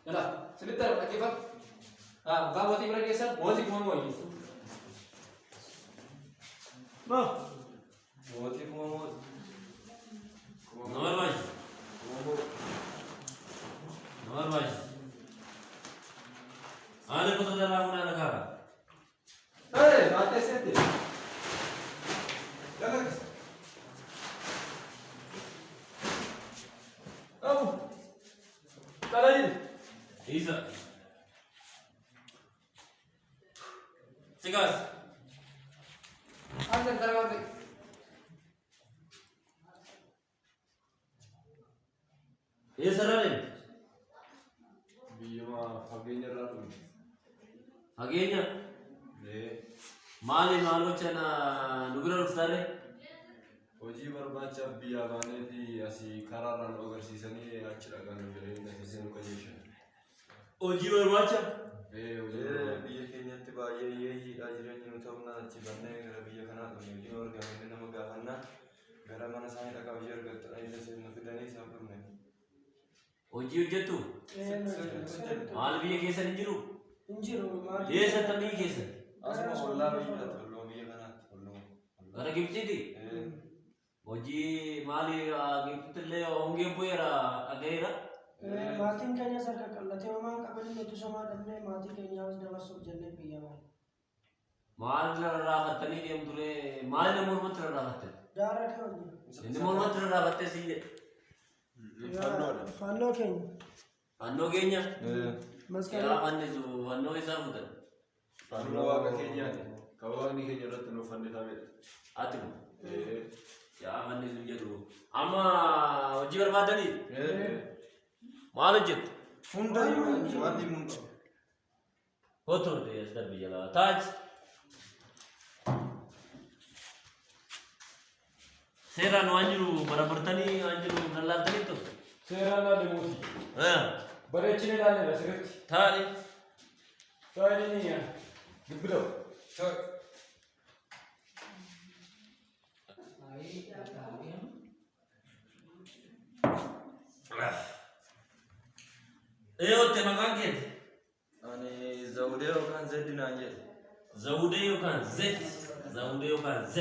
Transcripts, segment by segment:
Jala, sinitti dhaggeeffadhu. Mukaa mootii bira geessan mootii kuma mooyyi. Mootii kuma mootii. Nama barbaachisa. Nama barbaachisa. Haala gosa jalaa fuudhaa dhagaa. Ee, maatii seete. Jala. Abu. Dhala jedhi. Isa. Sigaas. Ansan dara waan ta'e. Eessarraa deemte? Biyyuma fageenya irraa dhufne. Fageenya. Ee, Maali maal gocha na nu bira dhuftarre? hojii barbaachaaf biyyaa baaneeti asii karaarraa nu agarsiisanii achi dhaqan nu jedhanii asiisee nu qajeelchan. Hojii barbaacha. Ee, hojii barbaacha. Biyya keenyatti baay'ee hiyyeeyyiidha jireenyi nu ta'uunaan achi bannee gara biyya kanaa dhufne hojii nu argamne nama gaafannaa gara mana isaanii dhaqaa hojii argattudha isa isin nu fidanii isaan dhufne. Hojii hojjettu? Maal biyya keessan hin jiru? Hin jiru maatii. Eessatti biyyi keessan? Asuma ollaa biyyaatti olloo biyya kanaatti olloo. Gara Gibxiiti? Ee, Hojii maali Gibxitti illee hongeen bu'eera dhaga'eera. Maatiin keenya harka qallatee homaan qabanii nuti somaa dhabnee maatii keenyaas dabarsuuf jennee biyya baane. Maal rarraafattanii deemtu ree? Maal nama mormatti rarraafattan? Daara keenya. Inni mormatti rarraafattee si jedhe. Fannoodha. Fannoo keenya. Fannoo keenya? Ee, Masqalii. Yaa fannisu fannoo isaa fuutan. Fannoo waaqa keenyaati. Kan waaqni keenya irratti nuuf fannifamedha. Ati kun Ee, yaa fannisu jedhu. Amma hojii barbaadanii? ee. Maal hojjettu? Hundayyuu wanti hin qabu. Kottu as darbi jalaa. Taaj. Seeraan waan jiru barabartanii waan jiru lallaaltanii turte. Seeraan laalle mootii. Bareechine ilaalleera sirriitti. Taa'e. Taa'anii gibbidawu. Eeyotte maqaan keeti. Ani Zawudee yookaan Zeddi naan jedhe. Zawudee yookaan Z. Zawudee yookaan Z.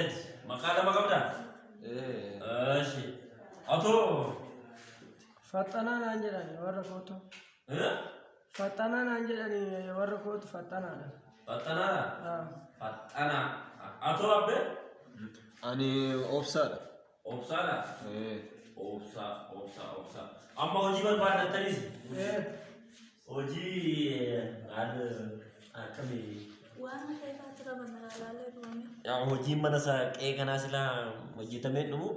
Maqaa lama qabdaa? Ee, Eeshi. Atoo. Faxanaa naan jedhani warra kootu. Eh? Faxanaa naan jedhani warra kootu faxanaadha. Faxanaadha? Ah. Faxanaa. Atoo abbee? Ani obsaadha. Obsaadha? Ee, Obsaa, obsaa, obsaa. Amma hojii barbaadattanis? Ee. Hojii maal akkamii? Waan ta'eef qaban ilaalee dhufame. Yaa hojiin mana isaa qe'ee kanaa silaa hojjetamee dhumu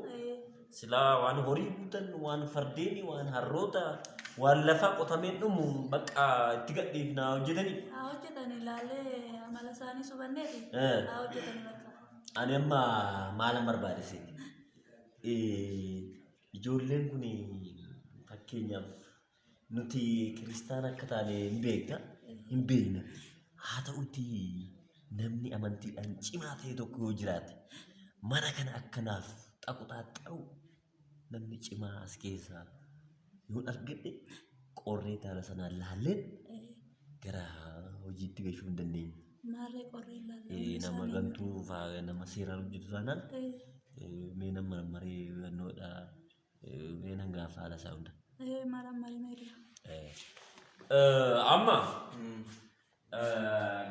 silaa waan horii guutan, waan fardeeni, waan harroota, waan lafaa qotamee dhumu bakka itti gadhiifnaa hojjetanii. Haa hojjetan ilaalee amala isaanii subanneeti. Eh. Haa hojjetan bakka. Ani amma maalan barbaade seeti? Ijoolleen kun fakkeenyaaf nuti kiristaana akka taane hin beekna, hin beekna. Haa ta'uti namni amantiidhaan cimaa ta'e tokko yoo jiraate mana kana akkanaaf xaquxaaxxaru namni cimaa as keessaa yoon argadhe qorree taana sanaan laalleen gara hojiitti gashuu hin dandeenye. Maarree qorree ilaallee. Nama gantuu fa'aa nama seeraan hojjetu taanaan mee nama maree hubannoodha mee nan gaafa haala isaa hunda. Maaraan marii meedaa. Amma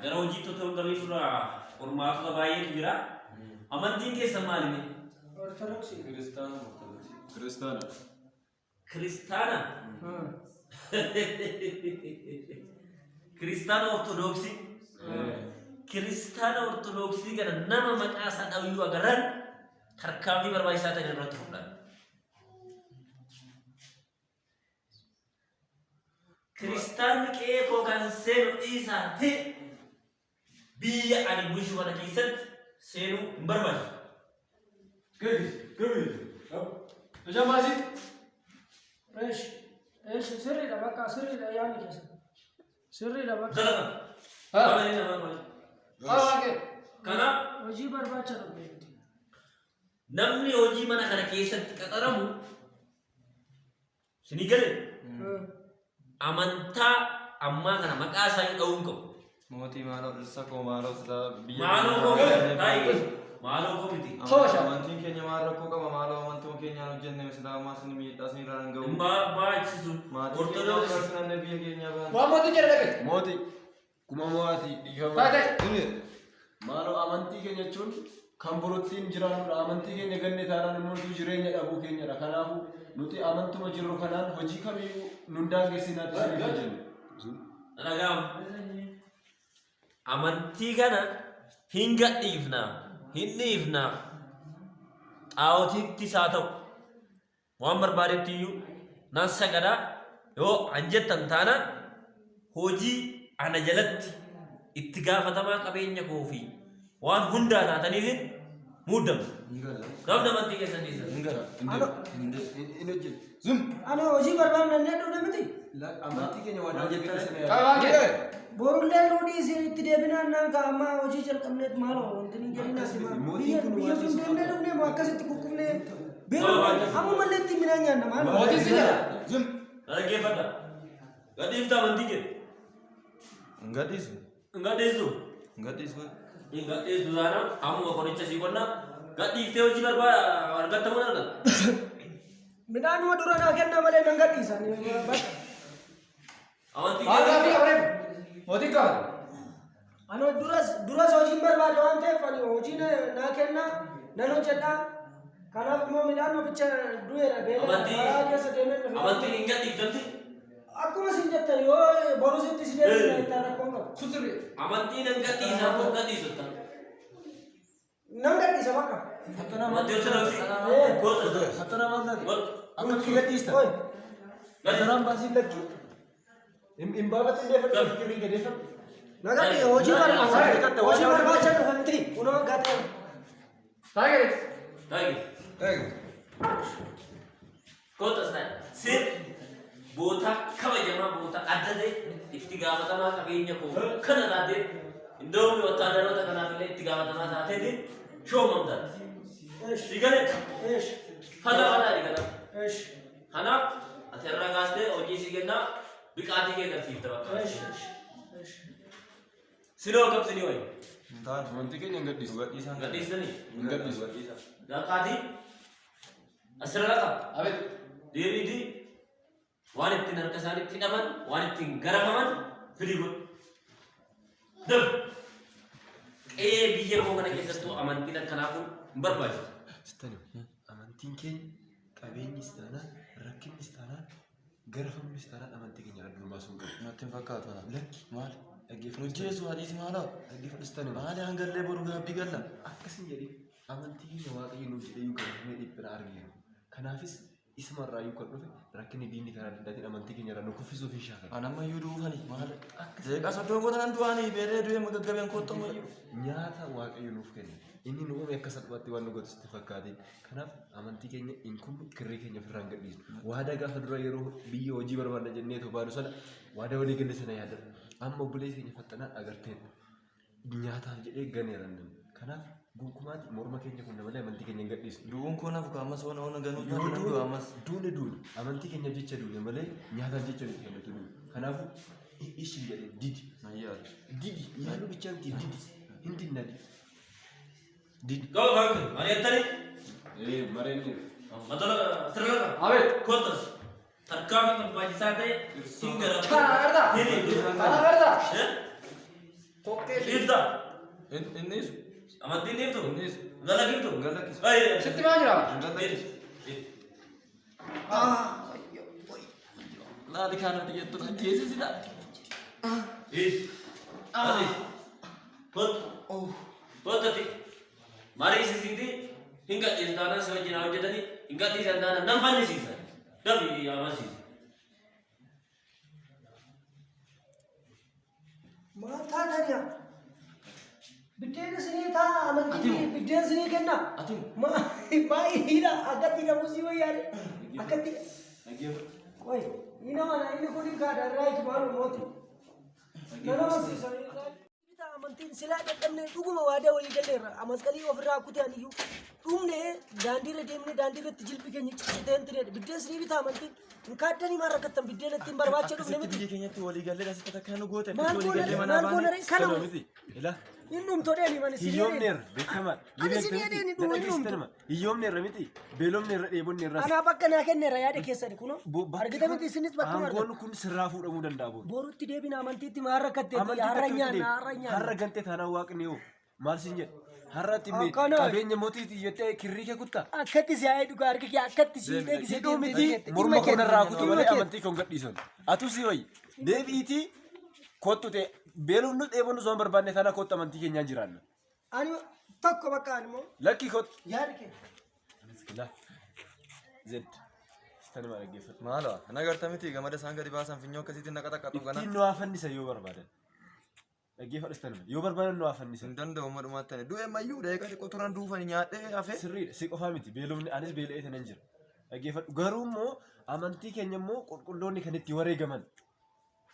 gara hojiitti otoo hin galiin dura qormaatota baay'eetu jira. Amantiin keessan maali mee? Ortodoksii. Kiristaana Ortodoksii. Kiristaana. Kiristaana? Ah. Kiristaana Ortodoksii? Kiristaana Ortodoksii kana nama maqaa isaa dhawiyyuu agarran tarkaanfii barbaachisaa ta'e irratti fudhan. Kiristaanni qe'ee koo kan seenu dhiisaa ta'e biyya ani bulchu kana keessatti seenuu hin barbaachisu. Gaggeessi, gaggeessi. Hojii maasii. Eesh. Eesh sirriidha bakka sirriidha yaadni keessa. Sirriidha bakka. Zalaka. Haa. Qabanii nama malee. Haa waaqee. Kanaaf Hojii barbaacha dhufne nuti. namni hojii mana kana keessatti qaxaramu sinii galee Ah. Amantaa ammaa kana maqaa isaanii dha'uu hin qabu. Mootii maaloo dhirsa koo maaloo silaa biyya Maaloo koo miti. Taayi. Maaloo koo miti. Toosha. Amantiin keenya maal rakkoo qaba maaloo amantuu keenyaan hojjenne silaa ammaa sin miidhaa sin irraan hin Hin ga'u. barbaachisu. Maatii keenya Ortodoksii. barsinanne biyya keenyaa bahan. Waan mootiin jedhe dhagaye. Mootii kuma mo'aati dhiifama. Taatee. Maaloo amantii keenya jechuun kan borottiin jiraannudha. Amantii keenya ganne taanaan immoo nuti jireenya dhabuu keenyadha. Kanaafuu nuti amantuma jirru kanaan hojii kamiyyuu nun daangessinaatti isiniif hojjennu. Dhaga'amu. Amantii kana hin gadhiifnaa, hin dhiifnaa. Xaa'otiittis haa ta'u waan barbaadetti iyyuu nan sagadaa yoo an jettan taanaan hojii ana jalatti itti gaafatamaa qabeenya koo fi waan hundaa taataniitiin muudamtu. Namni amantii keessan dhiisan. Hin gala. Hin hojjennu. Ani hojii barbaadne hin dhufne miti. Amantii keenya waan hojjennu. Qabaan kee. Borullee nuu dhiisii itti deebinaan naan ka'a amma hojii jalqabneet maaloo wanti hin jedhin asi maal. Biyya biyya sun deemnee dhufnee moo akkasitti kukkunnee beelofne ammumallee ittiin midhaan nyaanna maaloo. Mootiin si jedha. Dhaggeeffadha. Gadhiifta amantii kee. Hin gadhiisu. Hin gadhiistu. Hin gadhiisu. Hin gadhiistu taanaan ammuma qoricha sii qonnaa gadhiiftee hojii barbaada argatta moo hin argattu? Midhaanuma dura naa kennaa malee nan gadhiisa. Ani bakka. Amantii Maal gaaffii kee. qabaree? Mootiin gaafate. Ani duras duras hojiin barbaade waan ta'eef ani hojii naa kennaa nan hojjedha. Kanaaf immoo midhaan bicha du'eera beela karaa keessa deemee dhufe. Amantiin hin gadhiiftamti. Akkuma isin jettan yoo borusitti si deebisne ittaan rakkoon qabu. Kusirri. Amantiin hin gadhiisaa moo hin gadhiisu? Nan gadhiisa bakka. Amantii Ortodoksii. Goota. Fattanaa maal taate? Goota. Akkamitti gadhiista? Oi. Fattanaan baasii lakki. Hin baafatin deeffadhu kirrii gadeeffadhu. Na gadhiisa hojii barbaada. Hojii barbaacha dhufe miti. Kunoo gatee. Taa'ee. Taayi. Goota sana. Sir boota kabajamaa boota adda ta'e itti gaafatamaa qabeenya koo kana taatee indoomni wattaadaroota kanaaf illee itti gaafatamaa taateeti shoomamtaati. Eesh. Si galee Eesh. fata fataa di kanaaf. Eesh. Kanaaf ati irraa kaastee hojii si kennaa biqaatii kee agarsiifta bakka. Eesh. Eesh. Sinoo akkam sinii wayi? Hin taane. Amantii keenya hin gadhiisu. Gadhiisan. Gadhiistanii? Hin gadhiisu. Dhaqaatii asirra dhaqa. Abeet. Deebiitii waan ittiin harka isaaniitti hidhaman, waan ittiin garafaman fidii godhu. Daf. Qe'ee biyya koo kana keessattuu amantiin akkanaa kun hin barbaachisu. Sittani amantiin keenya qabeenyis taanaan rakkinnis taanaan garafamnis taanaan amantii keenya irra durbaa sun qabu. Natti hin fakkaatu. Lakki Maali? dhaggeeffadhu. Hojjeessu haadhiisi maaloo? Dhaggeeffadhu sittani. Maali hangallee boru gaabbii galla? Akkasin jedhee amantii keenya waaqayyo nuuf jedhee iyyuu garafamee dhiphina arginu. Kanaafis isumarraa iyyuu kan dhufe rakkinni diinni karaa adda addaatiin amantii keenya irraa nu kuffisuuf hin shaakalu. An ammayyuu duufani maali? Zeeqaa soddoma goota nan du'anii beelee du'ee magaggabeen kottu ammayyuu. Nyaata waaqayyo nuuf kenne inni nu uume akka salphaatti waan nu gootu sitti fakkaatiin. Kanaaf amantii keenya hin kunnu kirrii keenya ofirraa hin gadhiisnu. Waadaa gaafa dura yeroo biyya hojii barbaadna jennee too baanu sana waadaa walii galle sana yaadadha. Amma obboleessi keenya fattanaan agarteen nyaataaf jedhee ganeera namni. Kanaaf gonkumaatti morma keenya kun malee amantii keenya hin gadhiisnu. Du'uun koo nafu ammas ona ona ganuu Yoo taate nan du'a ammas. duune duune amantii keenyaaf jecha duune malee nyaataaf jecha miti kan nuti duune. Kanaafuu ishii jedhee didi. Nayyaadha. Didi yaaluu bichaa miti didi hin dinna didi. Gaba faanki mari'attanii Ee mareen matola asirra dhaqa. Abeet. Kottas tarkaanfii barbaachisaa ta'e hin garafu. Kana agartaa? Hin hiitu. Kana agartaa? Eh? Tokkee. Dhiifta. Innis Amantiin dhiiftu? Innis. Galakiftu? Galakkisu. Baay'ee. Sitti maa jira? Galakkisu. Laali kanatti jettu ajjeesisida. Dhiis. Ati. Kottu. Kottati. Mariisisiiti hin gadhiisu taanaan si wajjin haa hojjetanii hin gadhiisan taanaan nan fannisiisan. Dafi amansiisi. Maal taataniya? Biddeen isinii taa amantii biddeen isinii kennaa. Ati Maa hidha akkatti hidhamu si wayyaadhe. Akkatti. Qoy inni mana inni kun kaadha irraa itti maal mooti. Nama amansiisan. Amantiin silaa dadhabne dhuguma waadaa walii galleerra masqalii ofirraa kutee iyyuu. Dhumne daandiirra deemnee daandiirratti jilbi keenya ciccitee hin ture. Biddeen sinii bitaa amantiin hin kaaddanii maal rakkattan biddeen ittiin barbaacha dhufne Akkasitti miti. biyya keenyatti walii gallee asitti takka nu goote. Maal Walii goona gallee ree? manaa Maal goona baane. ree? Kana Kana miti. Ilaa. Hin dhumtu dheeni mani sinii dheeni. Hiyyoomneerra beekamaadha. Ani sinii dheeni dhuma hin dhumtu. Hiyyoomneerra miti. Beelofneerra dheebonneerra. Anaa bakka naa kenneera yaada keessani kunoo. Argita miti isinis bakka Aangoon kun sirraa fuudhamuu danda'a boru. Borutti deebina amantiitti maal rakkatteetti Amantii har'a takka miti nyaanna deemu. har'a nyaanna. Har'a gantee taanaan waaqni hoo maal siin jedhe? Har'a Akkana. qabeenya mootiiti jettee kirrii kee kuttaa? Akkatti si haa dhugaa harki kee akkatti si hidhee Hidhuu miti morma koo narraa kutu malee amantii koo hin gadhiisan. Atuu si wayyi deebiitii kottu ta'e beelofnu dheebonnu osoo hin barbaanne taana kottu amantii keenyaan jiraanna. Ani tokko bakka ani immoo Lakki kottu. yaada kee. La. Zed. Sitan maal dhaggeeffadhu. Maaloo na agarta miti gamada isaan gadi baasan finyoo akkasiitiin na qaxaqqaxu kana. Ittiin nu haa fannisan yoo barbaadan. Dhaggeeffadhu sitan yoo barbaadan nu haa fannisan. Hin danda'u madhumaatti ani du'e mayyuu daqiiqaa xiqqoo turan duufani nyaadhee hafe. Sirriidha si qofaa miti beelofni anis beela'ee tanan jira. Dhaggeeffadhu garuu immoo amantii keenya immoo qulqulloonni kan itti wareegaman.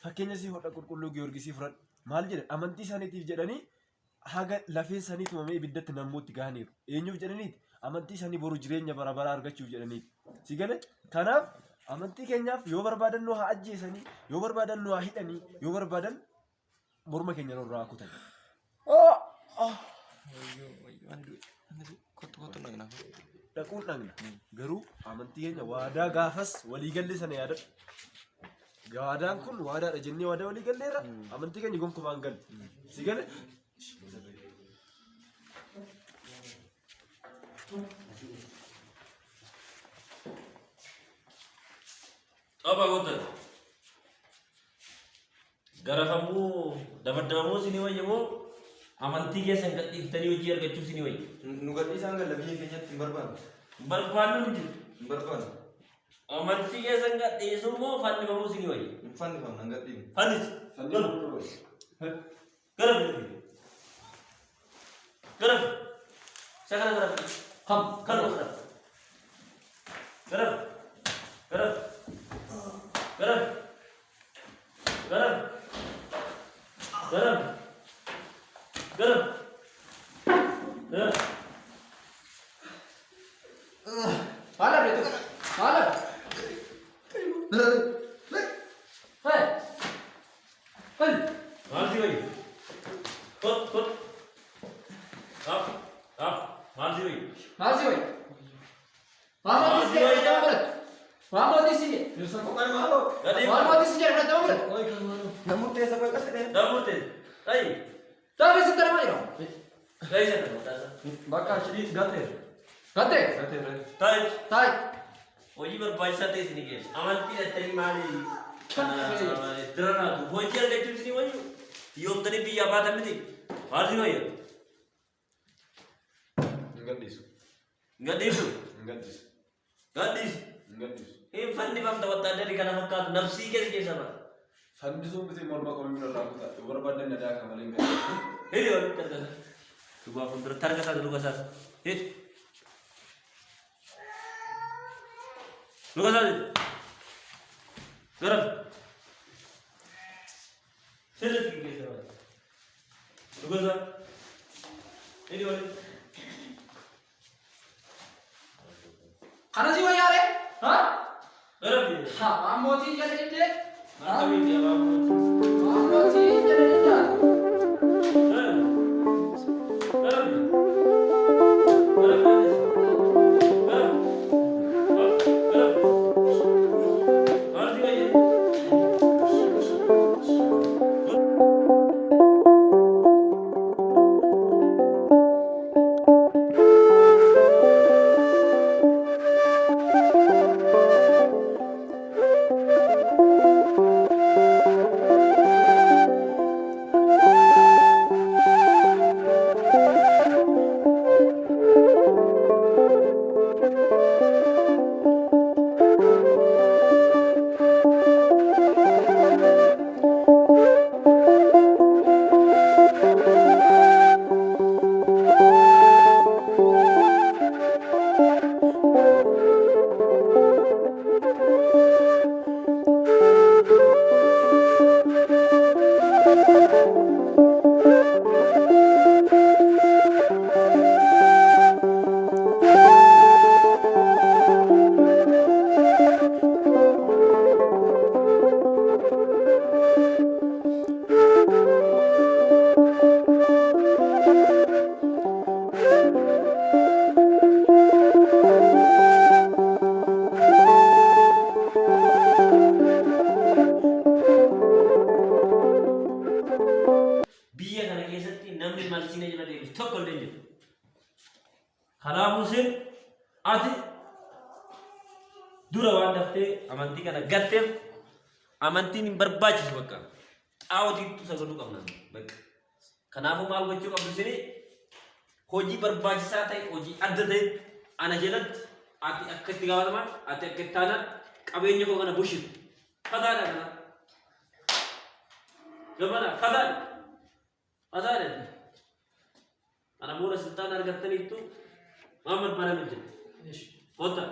Fakkeenya si hodha qulqulluu Giyoorgisii fudhadhu. Maal jedhan amantii isaaniitiif jedhanii haga lafeen isaanii tumamee ibiddatti namootti gahaniiru. Eenyuuf jedhaniiti? Amantii isaanii boru jireenya bara baraa argachuuf jedhaniiti. Si galee? Kanaaf amantii keenyaaf yoo barbaadan nu haa ajjeesanii, yoo barbaadan nu haa hidhanii, yoo barbaadan morma keenya nurraa haa kutan. Wayyoo wayyoo ani du'e. Ani du'e. Kottu kottu dhaqna. Dhaquun dhaqna. Garuu amantii keenya waadaa gaafas waliigallee sana yaadadhu. Waadaan kun waadaadha jennee waadaa waliigalleerra amantii keenya gonkumaa hin galle. Si galee? Xapha gootan. Garafamuu dabaddabamuu isinii wayya moo amantii keessan gadhiiftanii hojii argachuu isinii wayya? Nu gadhiisaan galla biyya keenyatti hin barbaannu. Barbaannu hin jiru. Hin barbaannu. Amantii keessan gadhiisuu moo fannifamuu isinii wayya? Hin fannifamna hin gadhiifnu. Fannisi. Garafi. Garafi. Isa kana garafi. Kam kanuma garafi. Garafi. Garafi. Garafi. Garafi. Garafi. Garafi. Garafi. Maal dhabde tu? Maal dhabde? Hee! Hee! Maal si wayya? Kot kot. Af af maal si wayya? Maal si wayya? Maal mootii si jedhe fudhatama fudhatu? Maal mootii si jedhe? Maal mootii si jedhe fudhatama fudhatu? Namurteessa qoy qas ta'e. Damurte. Ta'i. Taa'ee sitti nama jira. Ta'i sana mataasa. Bakka ashidii gateera. Gattee? Gateera. Ta'i. Taa'i. Hojii barbaachisaa ta'e isinii kenna. Amantii dhattanii maali? Dira naatu. Hojii argachuu isinii wayyu. Yoomtanii biyyaa baatan miti. Maal si wayya? Hin gadhiisu. Hin gadhiisu. Hin gadhiisu. Gadhiisu. Hin gadhiisu. Hin fannifamta wattaaddarri kana fakkaatu nafsii keessa keessa bara. Fannisuun miti morma koo nurraa kutaa. Yoo barbaadan na daaka malee hin gadhiisu. Hidhi walitti argata. Duubaa fuulduratti harka isaas luka isaas. Hidhi. Luka isaas hidhi. Garafi. Sirriitti keessa bara. Luka isaa. Hidhi walitti. Kana si wayyaa ree? Haa? Garafi. Haa maal mootii jedhe jettee? Harka miti abaa mootii. Maal mootii jedhe jettee? Garafi. Garafi. Garafi. Garafi. Maal si wayya? Dura waan daftee amantii kana gatteef amantiin hin barbaachisu bakka. Xaa'ootiitu sagaduu qabna bakka. Kanaafuu maal gochuu qabdu isinii hojii barbaachisaa ta'e hojii adda ta'e ana jalatti ati akka itti gaafataman ati akka itti aanan qabeenya koo kana bushitu. Fataadha kana. Gabbana fataadha. Fataadha. Ana booda silxaana argattaniittu waan barbaadan hojjetu. Kottaa.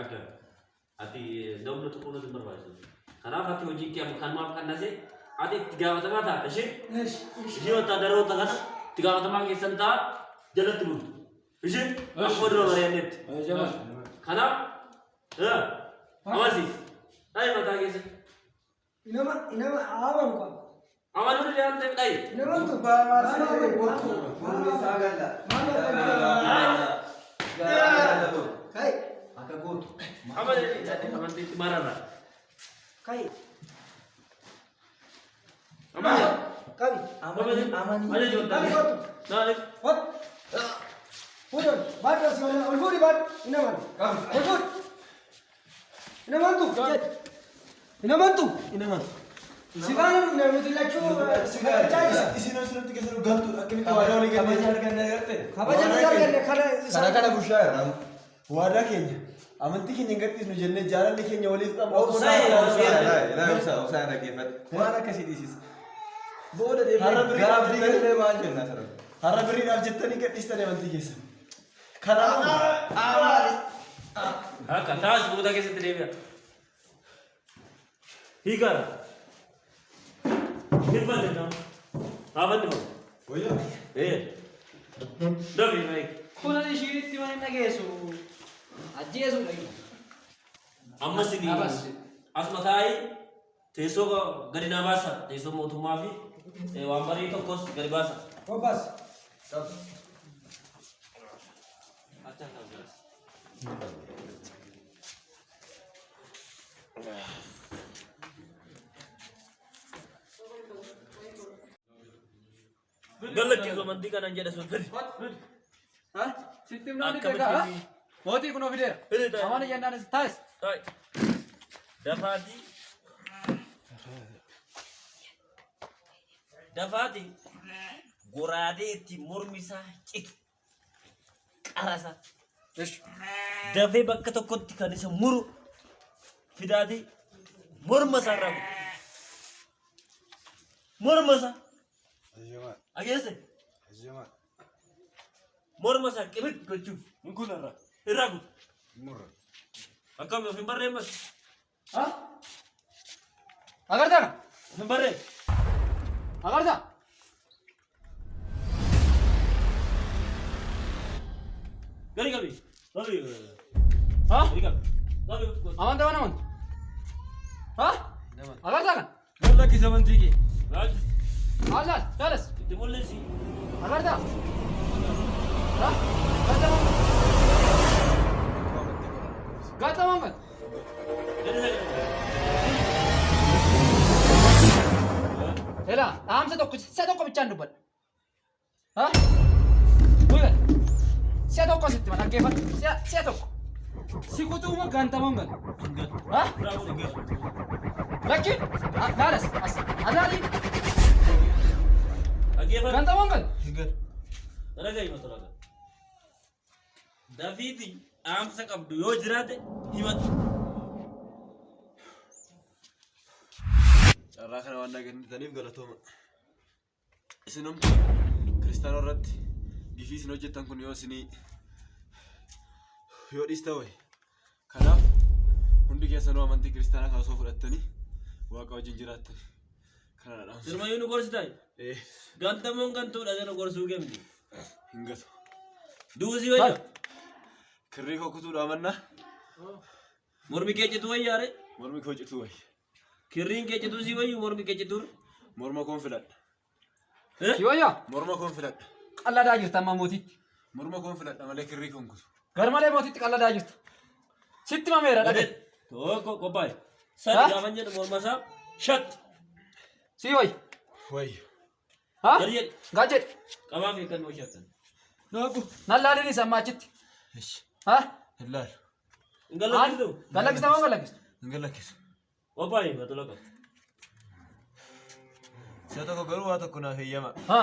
Akka ati namni tokko nuti hin barbaachisu. Kanaaf ati hojii kee amma kanumaaf qannase ati itti gaafatamaa taata ishee ishee wattaadaroota kana itti gaafatamaa keessan ta'a jalatti bultu. Ishee akkuma dura mari'annetti. Kanaaf amansiisi. Dhayi mataa keessa. Inama inama amanu qaba. Amanuu dide waan ta'eef dhayi. Inamantu. Kai Akka gootu. Amantiitti mararra. kai Amani. qabi. Amani. Amani. Ajaji Qabi wattaadara. kottu. Naani. Hop. Fuudhan. Baadhu asii ol ol fuudhi baadhu. Inaman. Ol fuudhi. Inamantu. Jedhi. Inamantu. Inamantu. Si faana dhufne nuti lachuu chaayisa. Isin asirratti keessa galtu akkamitti waadaa walii galee Kabaja arganne agartee? Kabaja nuti arganne kana Kana kana bushaa irraa. Waadaa keenya amantii keenya hin gadhiisnu jennee jaalalli keenya waliif qabnu. Obsaa Obsaa obsaa dhaggeeffadhu. Waan akkasii dhiisisa. Booda deemnee Har'a gaabbii birriidhaaf gallee maal jenna asirratti? Har'a birriidhaaf jettanii gadhiistanii amantii keessan. Kanaaf Akka taas booda keessatti deebi'a. Hiikaadha. Hirfanne nama. Haafanni fa'a. Wayyaa. Ee. Dafi maayik. Kunan ishiinitti waan hin dhageessu. Ajjeesuudha. Ammas ni Abas. asuma taa'ee teessoo gadi naa baasa. Teessoo mootummaa fi waan barii tokkos gadi baasa. Bobbaas. Gallakkisu amantii kanaan jedha sun fidi. Sitti himnaan Akkamitti beekaa? fi- Mootii kunoo fideera. Fidi taa'e. Amani jennaanis taa'is. Taa'e. Dafaatii. Dafaatii goraadee itti mormi isaa citu qara isaa. Dafee bakka tokkotti kan isa muru fidaatii morma isaa irraa kutu. Morma isaa. Dhageesse? Morma isaa qibit gochuuf hin kun irraa irraa kutu. Akkami of hin barreemmas? Agartaa kana? Of hin barreen? Agartaa? Gadi qabi. Qabi. Ha? Gadi qabi. Qabi. Amantaa waan amantu? Ha? Agartaa kana? Lakkisa amantii kee. Raajis. Alaal, talas. Itti mul'isi. Agartaa? Ha? Gaatamaan Gaatamaan gata. Gadi sagale. Elaa, dhaamsa tokko si'a tokko bichaan dubbadha. Ha? Bu'e. Si'a tokko sitti ma dhaggeeffadhu. Si'a si'a tokko. Si kutuu moo gaantamoon gata? Ha? Lakki? Laalas as alaali Dhaggeeffadhu. gaantamoon gata. Dhaga'i mata raga. Dafiiti dhaamsa qabdu yoo jiraate himatu. Carraa kana waan naagannitaniif galatooma. Isinumti kiristaanoo irratti gifii isin hojjettan kun yoo isinii yoo dhiista wayi. Kanaaf hundi keessanuu amantii kiristaanaa kana osoo fudhattanii waaqa wajjin jiraattani. Kana dhaamsa. Sirmayyuu nu gorsitaa? Ee Gantamoon gantuudha sana gorsuu kee miti. Hin gatu. Duusii wayya. Kirrii koo kutuudha amannaa. Mormi kee cituu wayyaare. Mormi koo cituu wayi. Kirriin kee cituu sii wayyu mormi kee cituu. Morma koon filadha. Si wayyaa? Morma koon filadha. Qalladaa jirta amma mootitti. Morma koon filadha malee kirrii koon kutu. Garmalee mootitti qalladaa jirta. Sitti mameera dhage. Tokko qophaa'e. Sadi Ha? gaafan jedhu morma isaa shat. Si wayya. Wayya. Ha? Gadi jedhi. Gaa jedhi. Qabaa fi kan shattan. Nan laalinis amma achitti. Ha? Hin laalu. Hin gallakkistu? Gallakkista moo hin gallakkistu? Hin gallakkisu. Qophaa'e batula qaba. Si'a tokko garuu waa tokko naaf heeyyama. Ha?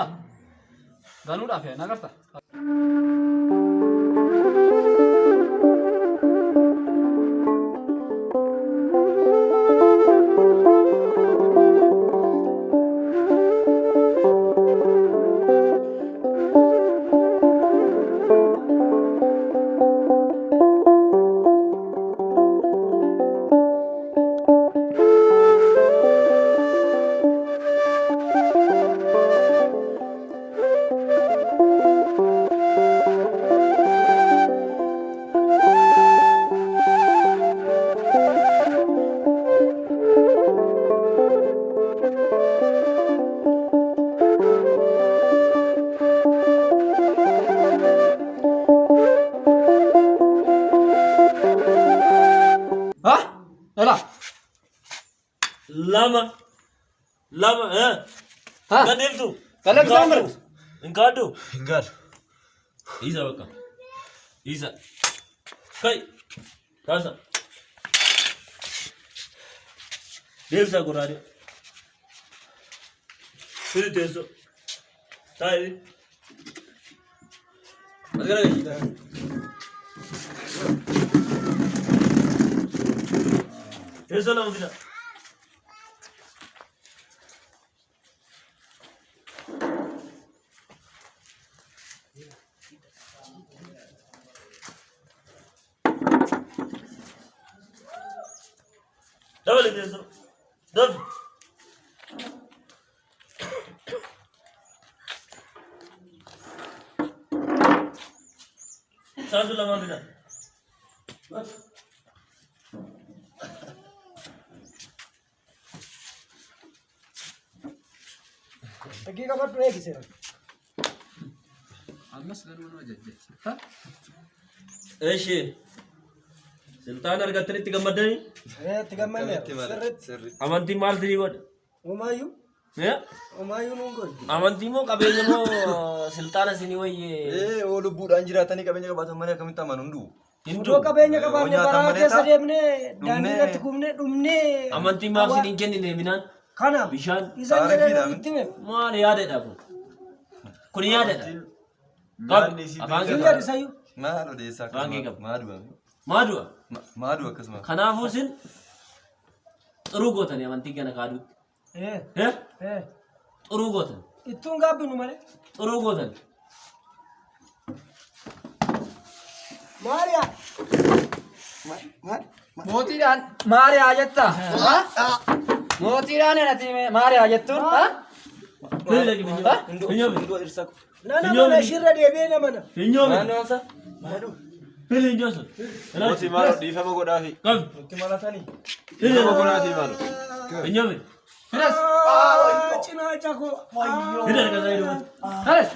Ganuudhaaf yaa nagarta. Ha? Ela. Lama. Lama. Eh. Ha? Gadhiiftu. Gallakkista moo hin gallakkistu? Hin kaaddu. Hin gaalu. Isa bakka. Isa. Kai. Kaasa. Deemsa goraadee. Fidi teessoo. Taa'i. As gara gashi. Teessoo lama fida. Dabali teessoo. Dafi. Saasu lama fida. Dhaggee qabadhu eegi seera. Ammas ganuu nama jajjachi. Ha? Eshi. Siltaan argattanitti gammaddanii Itti gammanneera. Sirriitti. Sirriitti. amantiin maal sinii godha? Homaayyuu. Eh? Homaayyuu nuun godhe. Amantii moo qabeenya moo siltaana sinii wayyee? Ee oo lubbuudhaan jiraatanii qabeenya qabaatan malee akkamitti amanu hunduu? Hin Odoo qabeenya Yoo qabaanne nyaatan baraa malee keessa ta'a. deemnee daandii Dhumnee. irratti kufnee dhumnee. Amantiin maaf sinii hin kennine minaan? Kana. Bishaan. Isaan jedhee Taarifiidhaan. itti hime. Maal yaadadha kun? Kun yaadadha. Nyaanni isii Afaan Hin kee jedhu isayyuu. Maal odeessaa Afaan kee akkasuma? qaba. Maa du'a? Maa du'a? Maa du'a akkasuma? Kanaafuu isin xuruu gootanii amantii kana kaaduutti. Eh. Eh? Eh. Xuruu gootan. Ittuun gaabbinu malee. Xuruu gootan. Maaliyaa? Mootiidhaan maariyaa jetta. Ha? Mootiidhaan ati maariyaa jettuun. Ha? Finyoo Nana mana ishirra deebi'ee nama na. Finyoo Fili finyoo sun. Mootii maal dhiifama godhaafi. Qabi. Nutti malatanii. Fili Dhiifama godhaafi maal? Finyoo fili. Firas. Cinaa cakoo. Fili harka isaa hidhumatti. Firas.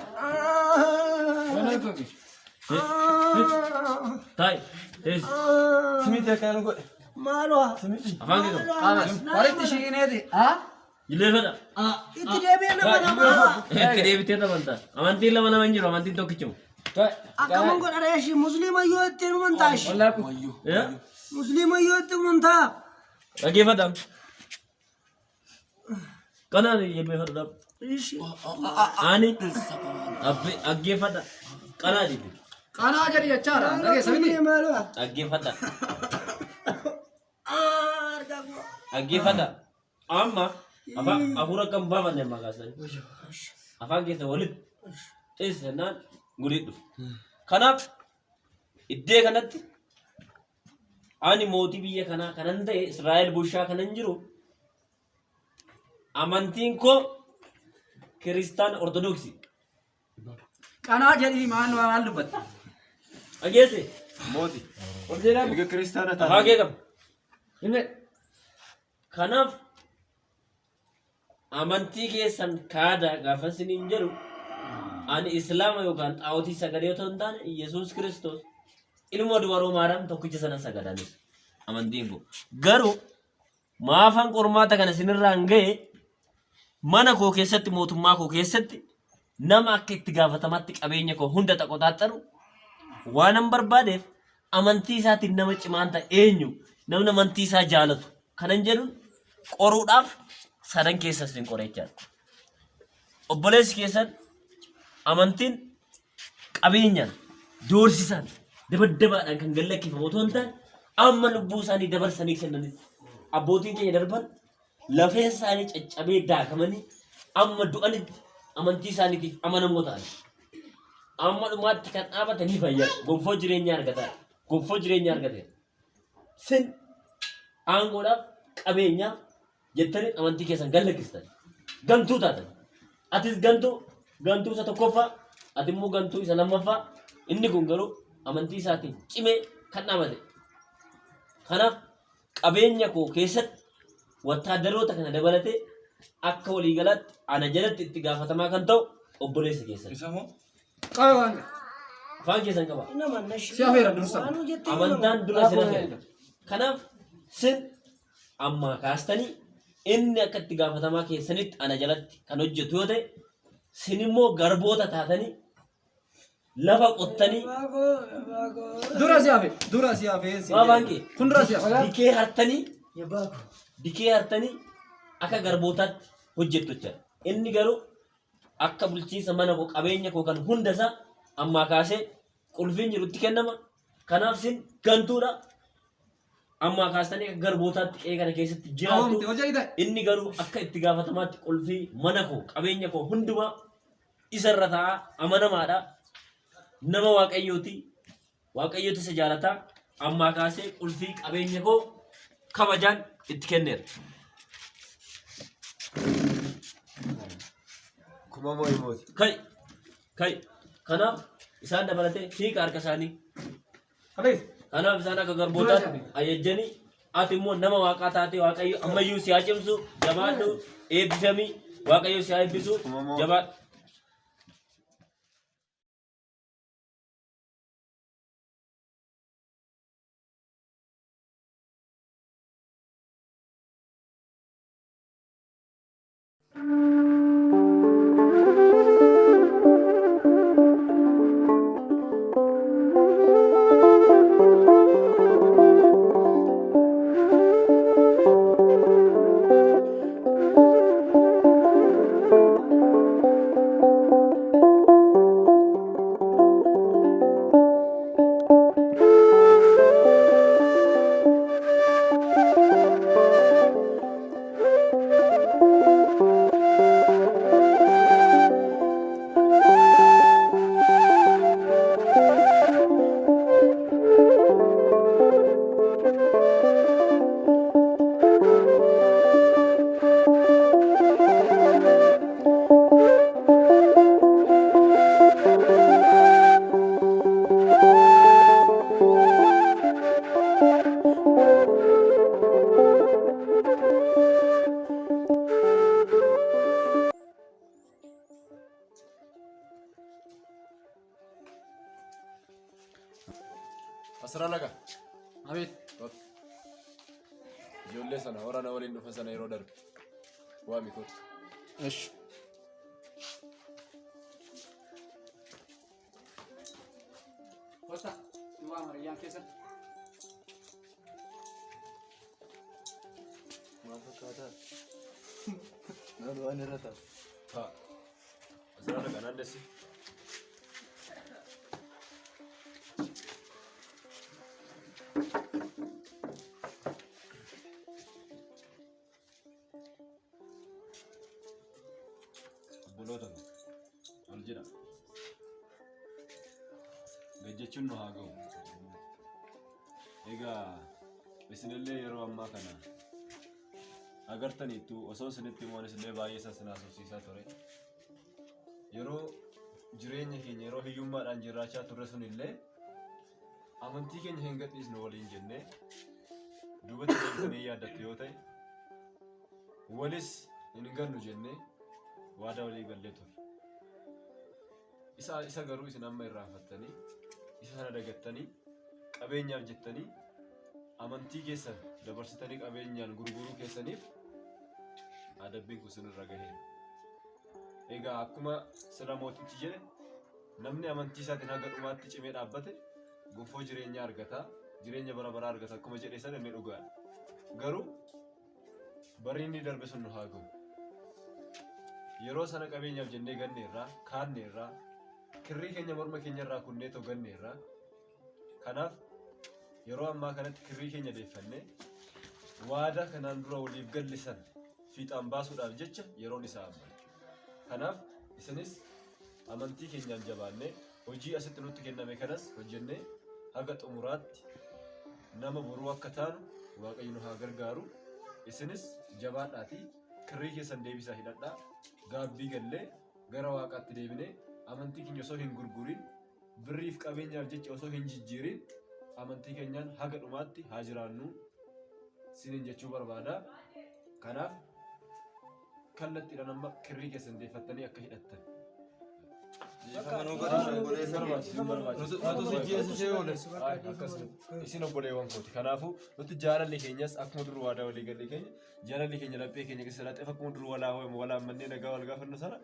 Taa'i. Teessi. Simiti akkana nu godhe. Maaloo. Afaan kee qabu. Amas. Walitti shiineeti. Ha? Jilleeffadha. Itti deebi'ee nama na maaloo. Itti deebitee amantaa. Amantiin lama lama hin jiru. Amantiin tokkichuma. Akkaman godha reeshi musliima yoo itti amantaa ishee. Eh? Musliima yoo itti amantaa. Dhaggeeffadha. Kanaan jilbeeffadha. Ishi. Ani dhaggeeffadha. Qanaa dhiibe. Qanaa jedhi jechaadha. Dhageessa miti. Maaloo. Dhaggeeffadha. Argaa koo. Dhaggeeffadha. Amma afaan hafuura akkam baafanne amma kaasanii. Afaan keessa walitti xeessa jennaan gudii dhufu. Kanaaf iddee kanatti ani mootii biyya kanaa kanan ta'e Israa'el bulchaa kanan jiru amantiin koo kiristaan ortodoksii. Qanaa jedhii maal maal dubbatta? Dhageesse Mootii. Ol jedhaa. Erga kiristaana afaan kee taate. qaba. Himne. Kanaaf amantii keessan kaadaa gaafa isiniin jedhu ani islaama yookaan xaa'otii sagalee otoo hin taane Yesuus Kiristoos ilma dubaroo Maariyaam tokkicha sana sagadaanis amantiin kun. Garuu maafan qormaata kana isinirraan ga'e mana koo keessatti mootummaa koo keessatti nama akka itti gaafatamaatti qabeenya koo hunda xaqoxaaxaru Waanan barbaadeef amantii isaatiin nama cimaan ta'e eenyu namni amantii isaa jaalatu kanan jedhuun qoruudhaaf sadan keessa isin qora jechaadha. Obboleessi keessan amantiin qabeenyaan doorsisaan dabaddabaadhaan kan gad lakkifamu otoo hin taane amma lubbuu isaanii dabarsanii kennanitti abbootiin keenya darban lafeen isaanii caccabee daakamanii amma du'anitti amantii isaaniitiif amanamoo ta'an. Amma dhumaatti kan dhaabatan ni fayyan. Gonfoo jireenyaa argatan. Gonfoo jireenyaa argatan. Sin aangoodhaaf qabeenyaaf jettanii amantii keessan gad lakkistan. Gantuu taatan. Atis gantuu, gantuu isa tokkoffaa, ati immoo gantuu isa lammaffaa. Inni kun garuu amantii isaatiin cimee kan dhaabate. Kanaaf qabeenya koo keessatti wattaaddaroota kana dabalatee akka waliigalaatti ana jalatti itti gaafatamaa kan ta'u obboleessa keessan. Isa moo? Qaba waan Afaan keessan qaba. Nama nashi. Si afeera dursa. Waanuu jettee Amantaan dura sin afeera. Kanaaf sin ammaa kaastanii inni akka itti gaafatamaa keessanitti ana jalatti kan hojjetu yoo ta'e sin immoo garboota taatanii lafa qottanii Dura si hafe. Dura si hafe. Waa baankii. Kun dura si hafe. Dikee hartanii dikee hartanii akka garbootaatti hojjettu jechaadha. Inni garuu akka bulchiinsa mana koo qabeenya koo kan hunda isaa ammaa kaasee qulfiin jirutti kennama. Kanaaf sin gantuudha. Ammaa kaastanii akka garbootaatti qe'ee kana keessatti jiraattu. Awwaamte hojii ta'e. Inni garuu akka itti gaafatamaatti qulfii mana koo qabeenya koo hundumaa isarra ta'a amanamaadha. Nama Waaqayyooti. Waaqayyootu isa jaalata. Ammaa kaasee qulfii qabeenya koo kabajaan itti kenneera. Kuma moo'i mooti. Kai kai kanaaf isaan dabalatee hiika harka isaanii. Halees. Kanaaf isaan akka garbootaatti ajajjanii ati immoo nama waaqaa taatee Waaqayyo ammayyuu si haa cimsu jabaadhu eebbifami Waaqayyo si haa eebbisu jabaadhu. Asirra laga. Abeet. Ijoollee sana warra na waliin dhufan sana yeroo darbe. Waami kottu. Esh. Kottaa. Si waama hiriyyaan keessan. Maal fakkaataa? Naan waan irra ta'a. Haa. Asirra laga naannесsi. Obboloota koo ol jedha. Gad jechuun nu haa ga'u. Egaa isinillee yeroo ammaa kana agartaniittu osoo isinitti himuun isinillee baay'ee isaa isin haasofsiisaa ture. Yeroo jireenya keenya yeroo hiyyummaadhaan jiraachaa turre sunillee amantii keenya hin gadhiisnu waliin jennee duubatti deebitanii yaaddattu yoo ta'e walis hin gannu jennee waadaa walii gallee turre. Isa isa garuu isin amma irraanfattanii isa sana dagattanii qabeenyaaf jettanii amantii keessan dabarsitanii qabeenyaan gurguruu keessaniif adabbiin kun isinirra gaheera. Egaa akkuma sila mootichi jedhe namni amantii isaatiin haga dhumaatti cimee dhaabbate Gonfoo jireenyaa argata, jireenya bara baraa argata akkuma jedhe sana inni dhugaadha. Garuu barri inni darbe sun nu haa ga'u. Yeroo sana qabeenyaaf jennee ganneerraa, kaanneerraa, kirrii keenya morma keenyarraa kunneetoo ganneerraa. Kanaaf yeroo ammaa kanatti kirrii keenya deeffannee waadaa kanaan dura waliif galle sana fiixaan baasuudhaaf jecha yeroon isaa amma jechuudha. Kanaaf isinis amantii keenyaan jabaannee hojii asitti nutti kenname kanas hojjennee haga xumuraatti nama boruu akka taanu Waaqayyo nu haa gargaaru. Isinis jabaadhaatii kirrii keessan deebisaa hidhadhaa. Gaabbii gallee gara Waaqaatti deebinee amantii keenya osoo hin gurgurin birriif qabeenyaaf jecha osoo hin jijjiirin amantii keenyaan haga dhumaatti haa jiraannu sinin jechuu barbaada. Kanaaf kallattiidhaan amma kirrii keessan deeffattanii akka hidhattan. Isin obboleewwan kooti. Kanaafuu nuti jaalalli keenyas akkuma dur waadaa walii galle keenya jaalalli keenya laphee keenya keessa laxeef akkuma dur walaa walaammannee nagaa wal gaafannu sana.